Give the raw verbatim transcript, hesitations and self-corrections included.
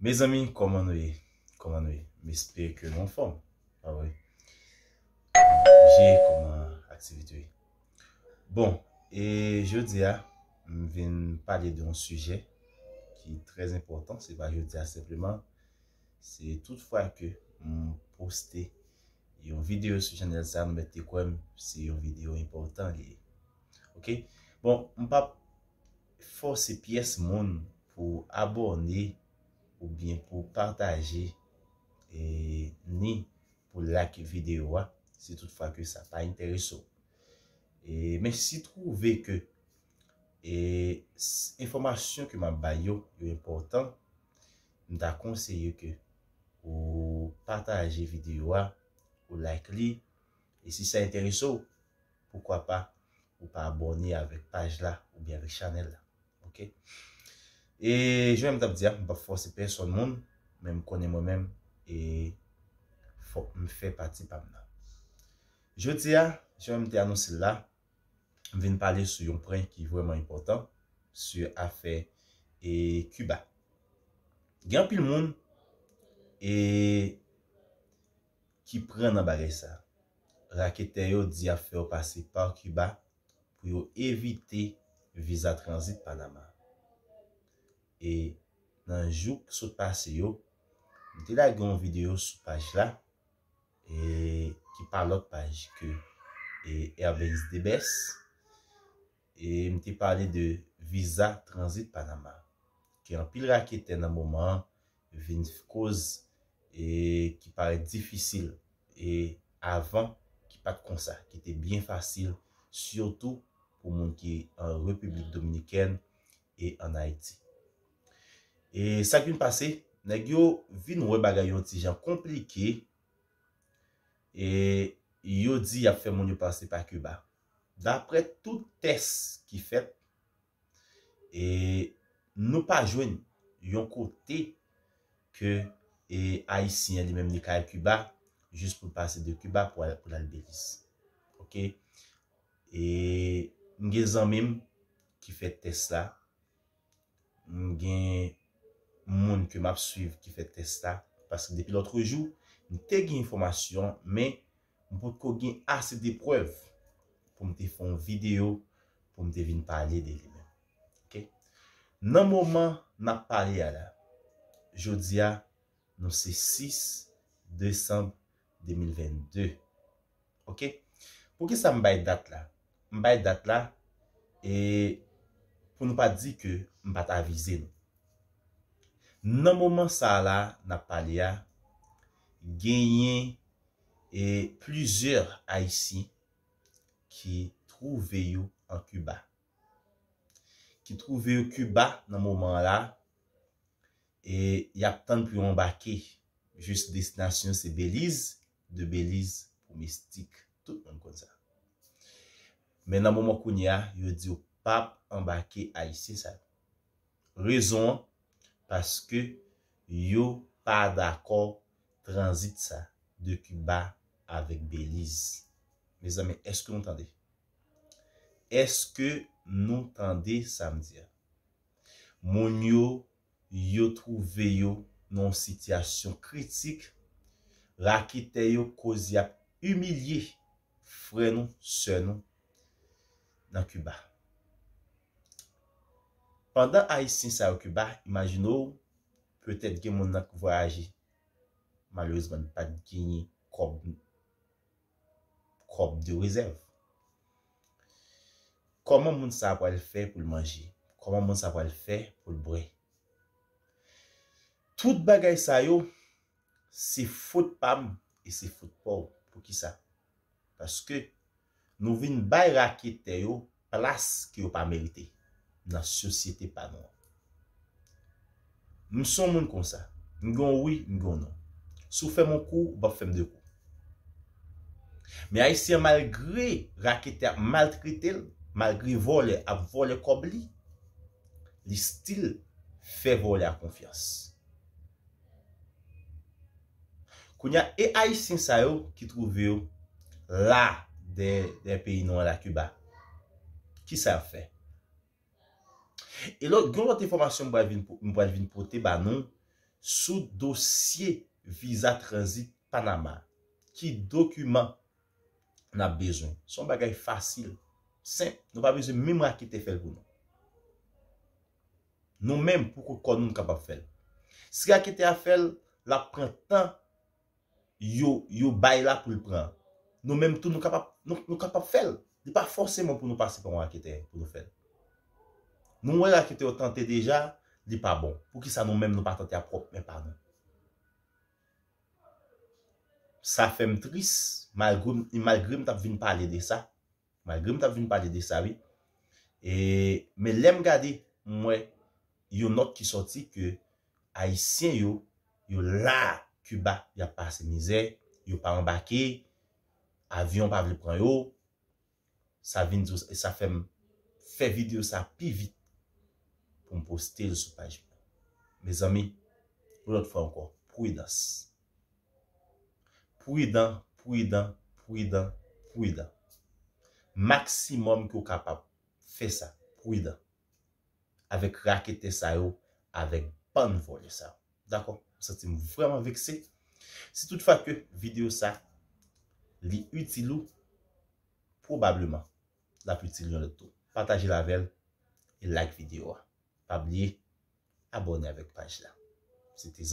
Mezanmi, kòman nou ye? Kòman nou ye? M espere ke nou anfòm. Pa vre? Kòman je, kòman aktivite yo ye? Bon, e jodi a, m vin pale de yon sijè ki trè enpòtan. Se pa jodi a senpleman, se tout fwa ke m poste yon videyo sou chanèl sa, nou mèt te kwè m, se yon videyo enpòtan li ye. Oke? Bon, m p ap fòse pyès moun pou abòne oubyen pou pataje, e, ni pou like videyo a, si tout fwa ke sa pa enterese w. E, men si twouve ke, e, s-, enfòmasyon ke m ap bay yo, yo enpòtan, m ta konseye ke ou pataje videyo a, ou like li, e si sa enterese w, poukwa pa ou pa abòne avèk paj la oubyen avèk chanèl la. Oke? E jan m t ap di a, m p ap fòse pèsòn moun, men m konnen mwen menm, e fòk m fè pati pa m nan. Jodi a, jan m te anonse l la, m vin pale sou yon pwen ki vrèman enpòtan, sou afè, e, Kiba. Gen anpil moun, e, ki pran nan bagay sa. Raketè yo di y ap fè yo pase pa Kiba pou yo evite viza tranzit Panama. E nan jou k sot pase yo, m te lage yon videyo sou paj la, e ki pa lòt paj ke, e, Airbays Debes. E m te pale de viza tranzit Panama, ke anpil raketè nan moman an vin koz, e ki parèt difisil, e avan ki pa t konsa, ki te byen fasil, sitou pou moun ki an Repiblik Dominikèn e an Ayiti. E sa k vin pase, nèg yo vin wè bagay yo yon ti jan konplike, e yo di y ap fè moun yo pase pa Kiba. Daprè tout tès ki fèt, e nou pa jwenn yon kote ke, e, Ayisyen an li menm li ka al Kiba, jis pou l pase de Kiba pou al, pou l al Beliz. Oke? E m gen zanmi m ki fè tès la. M gen moun ke m ap swiv ki fè tès la. Paske depi lòtrejou, m te gen enfòmasyon, men m potko gen ase de prèv pou m te fè yon videyo, pou m te vin pale de li menm. Oke? Nan moman n ap pale a la, jodi a, nou se sis desanm de mil vennde. Oke? Poukisa m bay dat la? M bay dat la, e pou nou pa di ke m pa t avize nou. Nan moman sa a la, n ap pale a, genyen, e, plizyè Ayisyen ki twouve yo an Kiba. Ki twouve yo Kiba nan moman an la, e y ap tann pou yo anbake. Jis destinasyon se Beliz, de Beliz pou Mistik. Tout moun konn sa. Men nan moman kounye a, yo di yo p ap anbake Ayisyen sa yo. Rezon an, paske yo pa dakò tranzit sa de Kiba avèk Beliz. Mezanmi, èske nou tande? Èske nou tande sa m di a? Moun yo, yo twouve yo nan yon sitiyasyon kritik. Raketè yo koz y ap imilye frè nou, sè nou nan Kiba. Pandan Ayisyen sa yo Kiba, imajine w, petèt gen moun nan k vwayaje. Malerezman, li pa t genyen kòb, kòb de rezèv. Kòman moun sa a pral fè pou l manje? Kòman moun sa a pral fè pou l bwè? Tout bagay sa yo, se fot pa m e se fot pa w. Poukisa? Paske nou vin bay raketè yo plas ke yo pa merite nan sosyete pa nou an. M se yon moun konsa. M gen yon wi, m gen yon non. Si w fè m yon kou, ou p ap fè m de kou. Men Ayisyen an, malgre raketè ap maltrete l, malgre vòlè ap vòlè kòb li, li still fè vòlè a konfyans. Kounye a, e Ayisyen sa yo ki twouve yo la dèyè, dèyè peyi nou an la, Kiba, kisa y ap fè? E lòt, gen lòt enfòmasyon m pral vin po-, m pral vin pote ba nou Sou dosye viza tranzit Panama, ki dokiman n ap bezwen? Se yon bagay fasil, senp. Nou pa bezwen menm raketè fè l pou nou. Nou menm, pou kò nou, nou kapab fè l. Si raketè a fè l, l ap pran tan yo, yo bay la pou l pran. Nou menm tou, nou kapab, nou, nou kapab fè l. Li pa fòseman pou nou pase pa yon raketè pou nou fè l. Nou wè raketè yo tante deja, li pa bon. Poukisa nou menm nou pa tante a pwòp men pa nou? Sa fè m tris, malgre, malgre m t ap vin pale de sa. Malgre m t ap vin pale de sa, wi. E, men lè m gade, m wè yon nòt ki sòti ke Ayisyen yo, yo la Kiba, y ap pase mizè, yo pa anbake, avyon pa vle pran yo. Sa vin di, sa fè m fè videyo sa pi vit pou m poste l sou paj mwen. Mezanmi, yon lòt fwa ankò, pridans. Pridan, pridan, pridan, pridan. Maksimòm ke w kapab, fè sa, pridan. Avèk raketè sa yo, avèk bann vòlè sa yo. Dakò? M santi m vrèman vekse. Si toutfwa ke videyo sa, li itil ou, pwobableman, l ap itil yon lòt tou. Pataje l avè l e like videyo a. Pa bliye, abòne avèk paj la. Se te